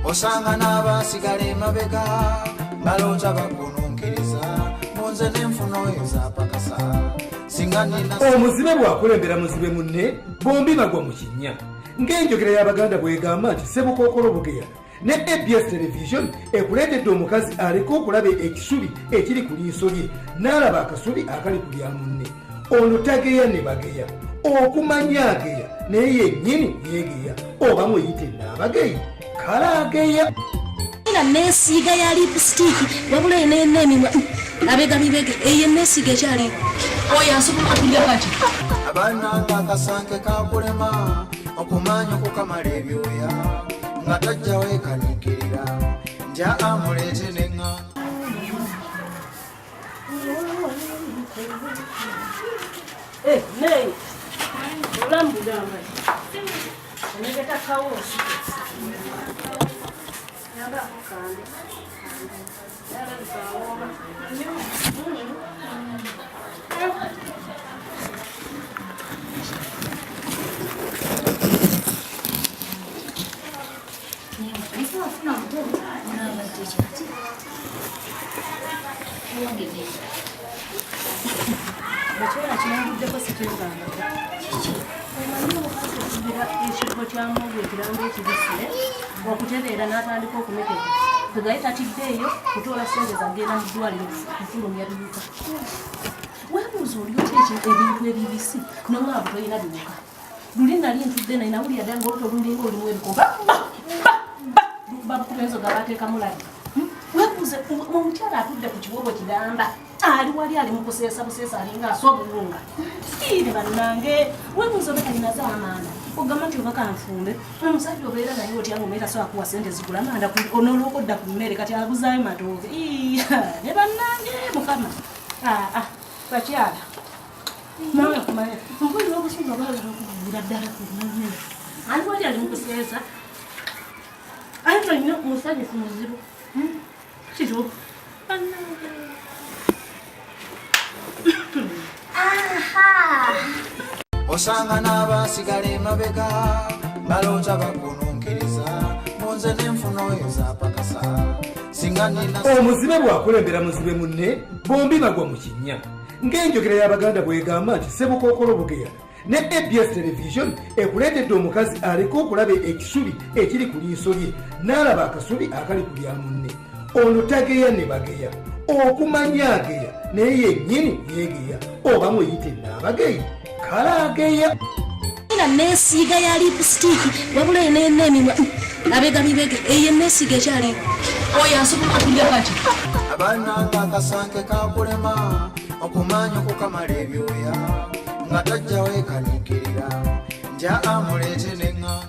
Osanga n'abasigala emabega baloota bakununkiriza, munze n'enfuno oyo zapakasa singa nina. Omuzibe bw'akulembera muzibe munne, bombi bagwa mu kinnya. Ng'enjogera y'Abaganda bw'egamba nti Ssebukookolo bugeya, ne ABS Television ekuleetedde omukazi aleka okulaba ekisubi ekiri ku liiso lye n'alaba akasubi akali ku lya munne. Ono tageya ne bageya, okumanya ageya naye yennyini yeegeya, oba muyite naabageyi, kale ageya. Na nesiiga ya lipstick, wabula enena emimwa abega bibege, eyo enesiiga ekyaliwo, oyo asobola okulya kati. Abaana nga akasanke kakulema okumanya okukamala ebyoya, nga tajja weekaniikirira nja amuleete neŋŋa. Naye obulamu bugamba onegeta kawoosi yambaako kambe alabika awooma. Nabadde kyati owangede. Bakyala, kinanguddeko sikyegambako. Omanyi omukazi okugira ekibbo kya muwogo ekiramba ekibisi okutereera n'atandika okumekeka, tegaye tatiddeeyo kutoola sente zagenda mu ddwaliro kufulumya biwuka. Weebuuza oli otya ebintu ebibisi nomwavu tolina biwuka? Luli nali ntudde naye nawulira ddala nga oluto olulinga olulimu ebikoba ba ba ba lukuba bukuba enzoga bateekamu lagi. Weebuuze omukyala atudde ku kiwogo kiramba, ali wali ali mu kuseesa buseesa, alinga asa obuwunga ire. Bannange, weebuuze oba talinaze amanda ogamba nti oba kanfumbe. Omusajja obeera naye otya nga omeera sobola kuwa sente zigula amanda onoolwoka odda ku mmere, kati abuzaayo matooke. Ne bannange, Mukama. Ah, bakyala nange kumanya mpulira obusungu bwagala okuvubira ddala ku mmere. Ali wali ali mu kuseesa, aye tolina musanyufu muzibu kituufu, bannange. Osanga n'abasigala emabega baloota bakununkiriza, munze n'enfuno oyo zapakasa singa nina. Omuzibe bw'akulembera muzibe munne, bombi bagwa mu kinnya. Ng'enjogera y'Abaganda bw'egamba nti Ssebukookolo bugeya, ne ABS Television ekuleetedde omukazi aleka okulaba ekisubi ekiri ku liiso lye n'alaba akasubi akali ku lya munne. Ono tageya ne bageya, okumanya ageya naye yennyini yeegeya, oba muyite naabageyi, kale ageya. Na nesiiga ya lipstick, wabula enena emimwa abega bibege, eyo enesiiga ekyaliwo, oyo asobola okulya kati. Abaana nga akasanke kakulema okumanya okukamala ebyoya, nga tajja weekaniikirira nja amuleete neŋŋa.